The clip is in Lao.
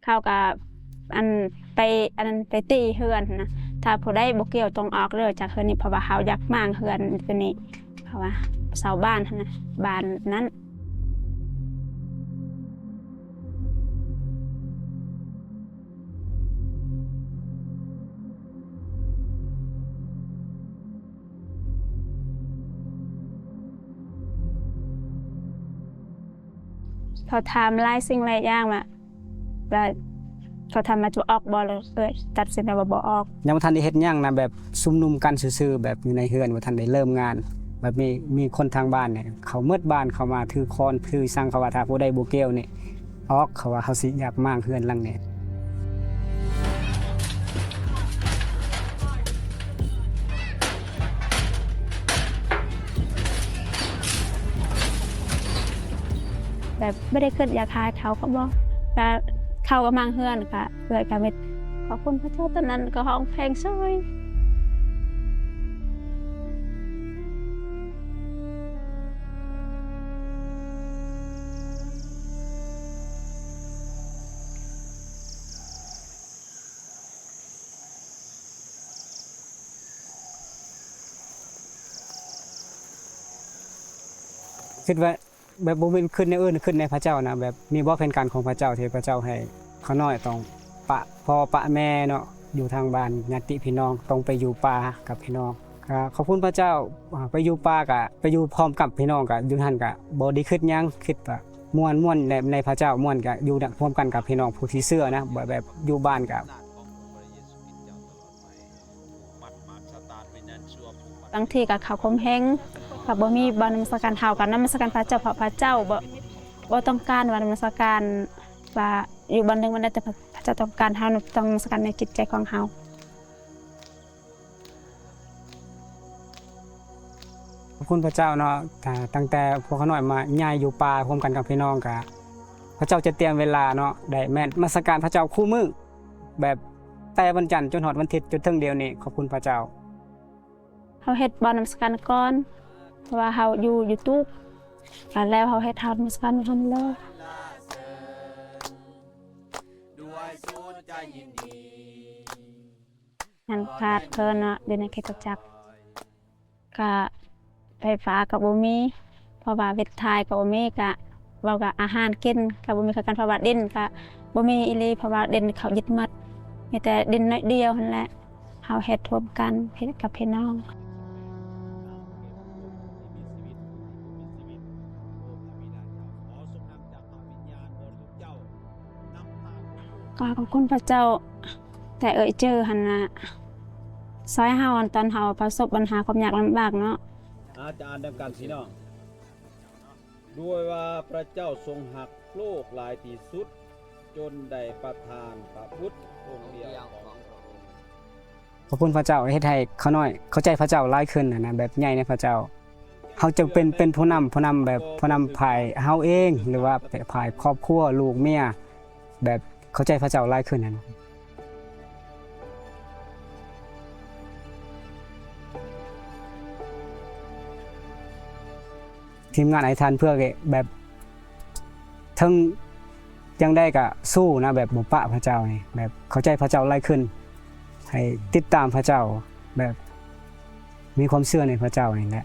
ເຂົາກໍ ອັນ ໄປ ອັນນັ້ນ ໄປຕີເຮືອນຫັ້ນນະ. ຖ້າຜູ້ໃດບໍ່ກ່ຽວຕ້ອງອອກເດີຈາກເຮືອນນີ້ ເພາະວ່າເຮົາຢາກມ້າງເຮືອນຕົວນີ້ ເພາະວ່າເຊົ່າບ້ານຫັ້ນນະ ບ້ານນັ້ນ. ເຂົາຖາມຫຼາຍສິ່ງຫຼາຍຢ່າງວ່າ ວ່າເຂົາຖາມວ່າຈະອອກບໍ່ ແລ້ວເອື້ອຍຕັດສິນໃຈວ່າບໍ່ອອກ. ຍັງບໍ່ທັນໄດ້ເຮັດຫຍັງນະ ແບບຊຸມນຸມກັນຊື່ໆ ແບບຢູ່ໃນເຮືອນ ບໍ່ທັນໄດ້ເລີ່ມງານ. ແບບມີ ມີຄົນທາງບ້ານນີ້ ເຂົາໝົດບ້ານເຂົ້າມາຖືຄ້ອນຖືສັງ ເຂົາວ່າຖ້າຜູ້ໃດບໍ່ກ່ຽວນີ້ອອກ ເຂົາວ່າເຂົາຊິຢາກມ້າງເຮືອນຫຼັງນີ້. ແບບບໍ່ໄດ້ຄິດຢາກຫາເຂົາກໍບໍ່ ແບບເຂົາກໍມ້າງເຮືອນ ກໍເອື້ອຍກໍມີ ຂອບຄຸນພະເຈົ້າ. ຕອນນັ້ນກໍຮ້ອງເພງເສີຍ. ຄິດວ່າ ແບບບໍ່ແມ່ນຄິດແນວອື່ນ ຄິດໃນພະເຈົ້ານະ ແບບນີ້ບໍ່ແຜນການຂອງພະເຈົ້າ ທີ່ພະເຈົ້າໃຫ້ຂ້ານ້ອຍຕ້ອງປະພໍ່ປະແມ່ເນາະ ຢູ່ທາງບ້ານຍາດຕິພີ່ນ້ອງ ຕ້ອງໄປຢູ່ປ່າກັບພີ່ນ້ອງ. ກໍຂອບຄຸນພະເຈົ້າ ອາ ໄປຢູ່ປ່າ ກໍໄປຢູ່ພ້ອມກັບພີ່ນ້ອງ ກໍຢູ່ຫັ້ນກໍບໍ່ໄດ້ຄິດຫຍັງ ຄິດວ່າມ່ວນ ມ່ວນໃນ ໃນພະເຈົ້າ ມ່ວນກໍຢູ່ນຳ ຮ່ວມກັນກັບພີ່ນ້ອງຜູ້ທີ່ເຊື່ອນະ ແບບ ແບບຢູ່ບ້ານກໍ ບາງທີກໍເຂົາຂົ່ມເຫງ ກໍບໍ່ມີບ່ອນນະມັດສະການ ເຮົາກໍນະມັດສະການພະເຈົ້າ ເພາະພະເຈົ້າບໍ່ ບໍ່ຕ້ອງການວ່ານະມັດສະການ ວ່າຢູ່ບ່ອນໜຶ່ງບ່ອນໃດ ແຕ່ພະເຈົ້າຕ້ອງການ ເຮົານະຕ້ອງນະມັດສະການໃນຈິດໃຈຂອງເຮົາ. ຂອບຄຸນພະເຈົ້າເນາະ ຕັ້ງແຕ່ພວກຂ້ານ້ອຍມາຍ້າຍຢູ່ປ່າຮ່ວມກັນກັບພີ່ນ້ອງ ກະພະເຈົ້າຈະຕຽມເວລາເນາະ ໄດ້ແມ່ນນະມັດສະການພະເຈົ້າຄູ່ມື້ ແບບແຕ່ວັນຈັນຈົນຮອດວັນທິດ ຈົນເຖິງດຽວນີ້ ຂອບຄຸນພະເຈົ້າ. ເຮົາເຮັດບ່ອນນະມັດສະການກ່ອນ ເພາະວ່າເຮົາຢູ່ຢູທູບ ແລ້ວເຮົາເຮັດ ເຮົານະມັດສະການຢູ່ຫັ້ນເລີຍ. ຍັງຂາດເຂີນເນາະ ຢູ່ໃນຄຣິສຕະຈັກ ກະໄຟຟ້າກໍບໍ່ມີ ເພາະວ່າວິດຖ່າຍກໍບໍ່ມີ ກະເວົ້າກະອາຫານກິນກໍບໍ່ມີຄືກັນ ເພາະວ່າດິນກະບໍ່ມີອີ່ຫຼີ ເພາະວ່າດິນເຂົາຍຶດໝົດ ມີແຕ່ດິນໜ້ອຍດຽວຫັ້ນແຫຼະ. ເຮົາເຮັດຮ່ວມກັນ ເຮັດກັບພີ່ນ້ອງ. ກໍຂອບຄຸນພະເຈົ້າ ແຕ່ເອື້ອຍຈື່ຫັ້ນນະ ຊ່ອຍເຮົາຕອນເຮົາປະສົບບັນຫາຄວາມຍາກລຳບາກເນາະ. ອາ ຈະອ່ານນຳກັນພີ່ນ້ອງ. ດ້ວຍວ່າພະເຈົ້າຊົງຮັກໂລກຫຼາຍທີ່ສຸດ ຈົນໄດ້ປະທານພະບຸດອົງດຽວຂອງພະອົງ. ຂອບຄຸນພະເຈົ້າ ເຮັດໃຫ້ຂ້ານ້ອຍເຂົ້າໃຈພະເຈົ້າຫຼາຍຂຶ້ນນະ ແບບໃຫຍ່ໃນພະເຈົ້າ. ເຮົາຈຶ່ງເປັນ ເປັນຜູ້ນຳ ຜູ້ນຳແບບຜູ້ນຳຝ່າຍເຮົາເອງ ຫຼືວ່າແບບຝ່າຍຄອບຄົວ ລູກເມຍ ແບບເຂົ້າໃຈພະເຈົ້າຫຼາຍຂຶ້ນຫັ້ນ. ທີມງານອະທິຖານເພື່ອແບບ ເຖິງຈັ່ງໃດກະສູ້ນະ ແບບບໍ່ປະພະເຈົ້ານີ້ ແບບເຂົ້າໃຈພະເຈົ້າຫຼາຍຂຶ້ນ ໃຫ້ຕິດຕາມພະເຈົ້າ ແບບມີຄວາມເຊື່ອໃນພະເຈົ້ານີ້ແຫຼະ.